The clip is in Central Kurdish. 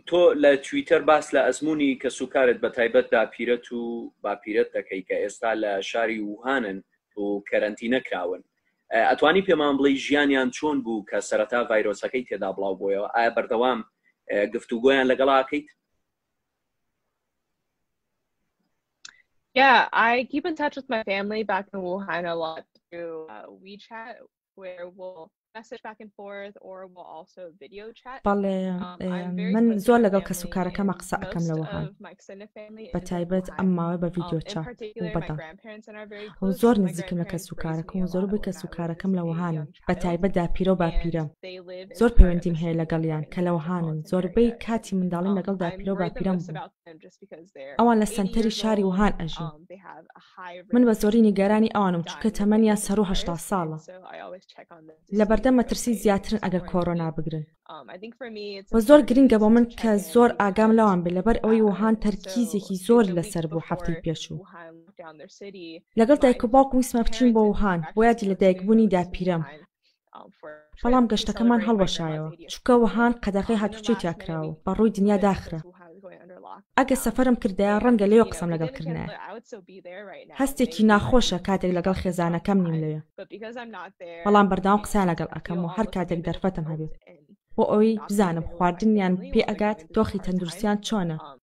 تۆ لە تویتەر باس لە ئەزموونی کەسوکارت بە تایبەت داپیرەت و باپیرەت دەکەی کە ئێستا لە شاری ووهانن و کەرەنتینە کراون. ئەتوانی پێمان بڵێی ژیانیان چۆن بوو کە سەرەتا ڤایرۆسەکەی تێدا بڵاو بۆیەوە؟ ئایا بەردەوام گفتوگۆیان لەگەڵا ئەکەیت؟ Yeah, I keep in touch with my family back in Wuhan a lot through WeChat, where we'll message back and forth or we'll also video chat. بەڵێ من زۆر لەگەڵ کەسوکارەکەمە قسە ئەکەم لە وهان بە تایبەت ئەم ماوەی بە ڤیدیۆ چات و بەدەنگ و زۆر نزیکم لە کەسوکارەکەم و زۆربەی کەسوکارەکەم لە وهانن بە تایبەت داپیرە و باپیرەم زۆر پەیوەندیم هەیە لەگەڵیان کە لە وهانن زۆربەی کاتی منداڵیم لەگەڵ داپیرە و باپیرەم بوو ئەوان لە سەنتەری شاری وهان ئەژین من بە زۆری نیگەرانی ئەوانم چونکە تەمەنیان سەروو 80 ساڵە لەبەردەم مەترسی زیاترن ئەگەر کۆرۆنا بگرن وە زۆر گرنگە بۆ من کە زۆر ئاگام لەوان بێت لەبەر ئەوەی وهان تەرکیزێکی زۆری لەسەر بوو هەفتەی پێشوو لەگەڵ دایک و باوکم ویستمان بچین بۆ وهان بۆ یادی لەدایکبوونی داپیرەم بەڵام گەشتەکەمان هەڵوەشایەوە چونکە وهان قەدەغەی هاتوچۆی تیا کرا و بە ڕووی دنیا داخرا ئەگەر سەفەرم کردایە ڕەنگە لەوێ قسەم لەگەڵ کردنایە هەستێکی ناخۆشە کاتێک لەگەڵ خێزانەکەم نیم لەوێ بەڵام بەردەوام قسەیان لەگەڵ ئەکەم و هەر کاتێک دەرفەتم هەبێت بۆ ئەوەی بزانم خواردنیان پێ ئەگات دۆخی تەندروستیان چۆنە.